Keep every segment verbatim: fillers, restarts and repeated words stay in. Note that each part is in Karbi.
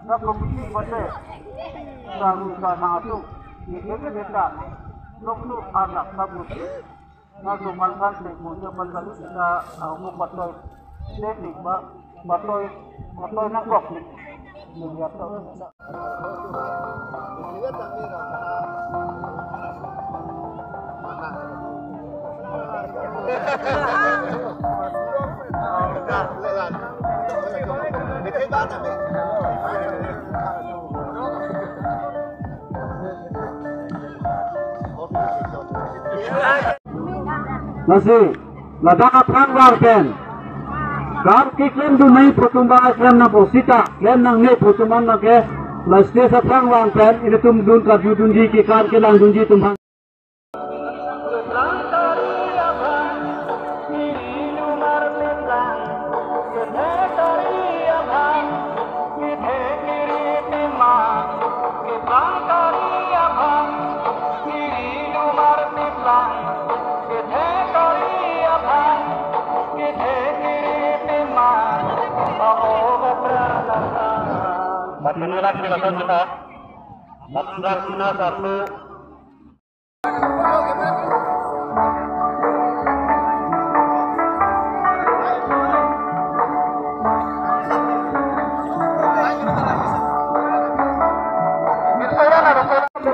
Na komiti bate, saru sa na atum, ni kebe deta, loktu anak sabut. Na suman kan se kunja pansal kita, ah, umuk patoi, deti ba, patoi, patoi nangkok ni. Ni ya to. Lasi, ladak aphrang vang pen, kam keklem dun nangji pu atum abang klem nangpo seta, klem nangne pu atum abang ke, la stage aphrang vang pen, ilitum dun kardom dunji, kekan kelang dunji atum abang. Patinarak sila sila. Patinarak sila satu.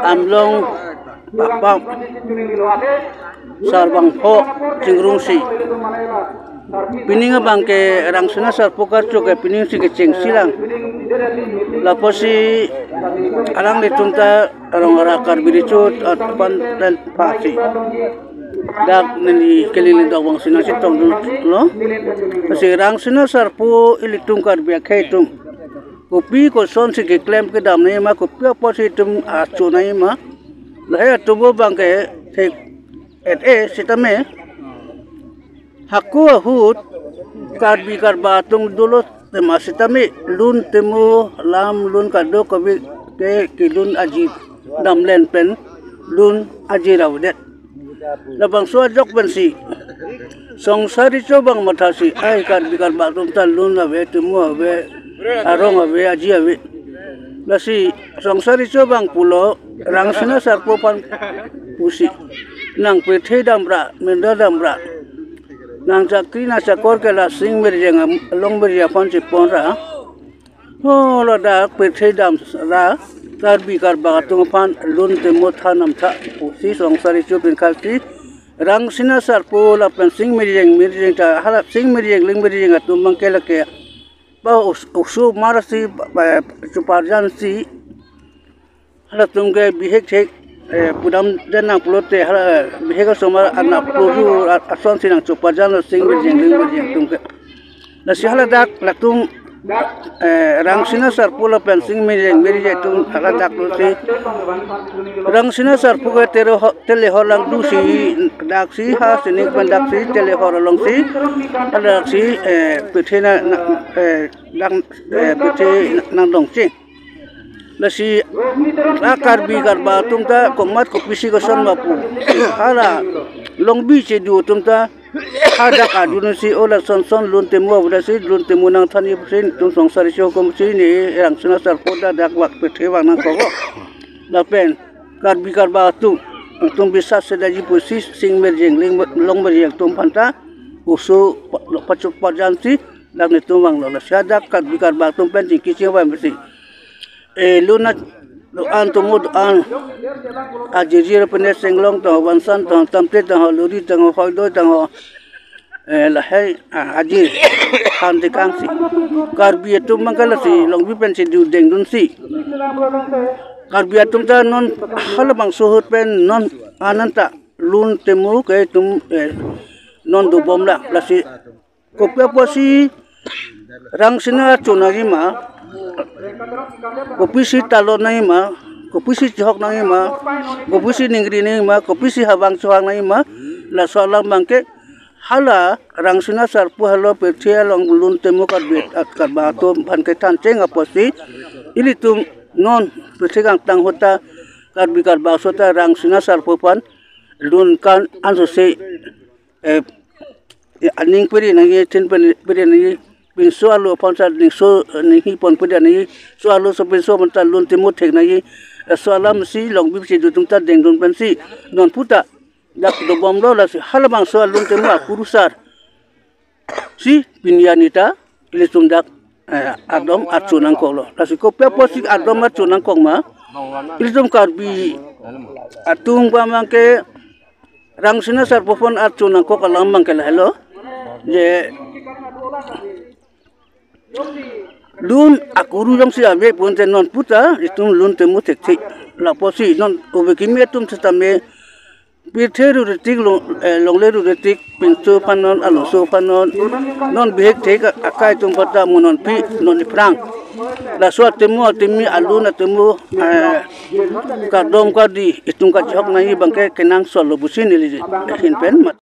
Amlong Bapam Sarbang Pho Chingrungsi. Pining abang ke Rangsina Sarpo karcho ke pining si kecheng silang. Lapusi alanglitum ta rong ara Karbi Recho aphan pen pasi. Dak neli kelilin dak vang sina si tongdunlo. Lasi Rangsina Sarpo ilitum Karbi akhei atum. Kopi koson si keklem kedam nangji ma, kopi apot si itum acho nangji ma. Lahai atum abang ke thek-et-e sitame. Hako ahut Karbi Karbak atum dolo tema sitame lun temo lam lun kadokave ke kelun aji damlen pen lun aji ravedet. Labangso ajok pensi Songsar Recho abang mathasi, ai Karbi Karbak atum ta lun ave, temo ave, arong ave, aji ave. Lasi Songsar Recho abang pulo Rangsina Sarpo aphan pusi, nang pirthe damra, mendra damra, nang chakri nang chakor ke la Sing Mirjeng am-, Long Mirjeng aphan cheponra. Ho ladak pirthe damra, Karbi Karbak atum aphan lun temo tha nam tha pusi Songsar Recho pen khalsi Rangsina Sarpo lapen Sing Mirjeng, Mirjeng ta hala Sing Mirjeng, Ling Mirjeng atum abang ke lake ba us-, usu marsi ba, ba, chuparjan si halatum ke bihek thek, eh, pudam den nang pulote hala, eh, bihek asomar anap pulote a-, ason si nang chuparjan lo Sing Mirjeng, Ling Mirjeng atum ke. Lasi haladak latum, eh, Rangsina Sarpo lapen Sing Mirjeng, Mirjeng atum haladak lo si. Rangsina Sarpo ke tero ho-, telehor lang do si, dak si ha sining pen dak si telehor along si, haladak si, eh, pirthe na, na, eh, dak, eh, pirthe nangdongcheng. Lasi la Karbi Karbak atum ta komat kopisi koson ma pu. Hala longbi chedu atum ta hadak adun si o lason son lun temo abu si lun temo nangthan-i pusi itum Songsar Recho atum si ne Rangsina Sarpo ta dak vak pirthe vang nangkok. Lapen Karbi Karbak atum, atum bisas sedaji pusi Sing Mirjeng, Ling, Long Mirjeng atum aphan ta usu pa-, pachuparjan si dak netum vanglo. Lasi hadak Karbi Karbak atum pen chingki chingvai mesi. Eh, lun a, do-an tomo do-an. Ajirjir pene Senglong tangho, Vansan tangho, Tamte tangho, Lori tangho, Hoidoi tangho. Eh, lahai, ah, ajir. Than tekang si. Karbi atum abang ke lasi longbi pen si dudeng dun si. Karbi atum ta non halabangso ahut pen non ananta lun temo ke itum, eh, non dobom la. Lasi kopi apotsi Rangsina acho nangji ma, kopisi talon nangji ma, kopisi chihok nangji ma, kopisi ningri nangji ma, kopisi habang chohang nangji ma, laso alam abang ke hala Rangsina Sarpo halo pirthe along lun temo Karbi, Karbak atum aphan kethancheng apotsi ilitum non pirthe kangtang ahut ta Karbi Karbak aso ta Rangsina Sarpo aphan lun kan ansose, eh, aning peri nangji, thin pen peri nangji, pinso alo aphan sa ningso, ninghi pon peri nangji, so alo so pinso aphan ta lun temu thek nangji, eh, so alam si Longbi Pisi atum ta dengdun pensi non puta dak dobomlo, lasi halabangso alun temu akurusar si pini anita ilitum dak, eh, ardom archo nangkoklo. Lasi kopi apotsi ardom archo nangkok ma, ilitum Karbi atum abang ke Rangsina Sarpo aphan archo nangkok alam abang ke lahelo, je lun akuru jongsi ave pon te non puta itum lun temu thekthe. Lapusi non ove kimi atum setame pirthe ruritik, long, eh, longle ruritik, pinso aphan non, aloso aphan non, non bihek thek akai atum aphan ta mo nonpi non iphrang. Laso atemu atemi alun atemu, eh, kardom kardi itum kachihok nangji abang ke kenangsotlo pusi neli ahin pen mat.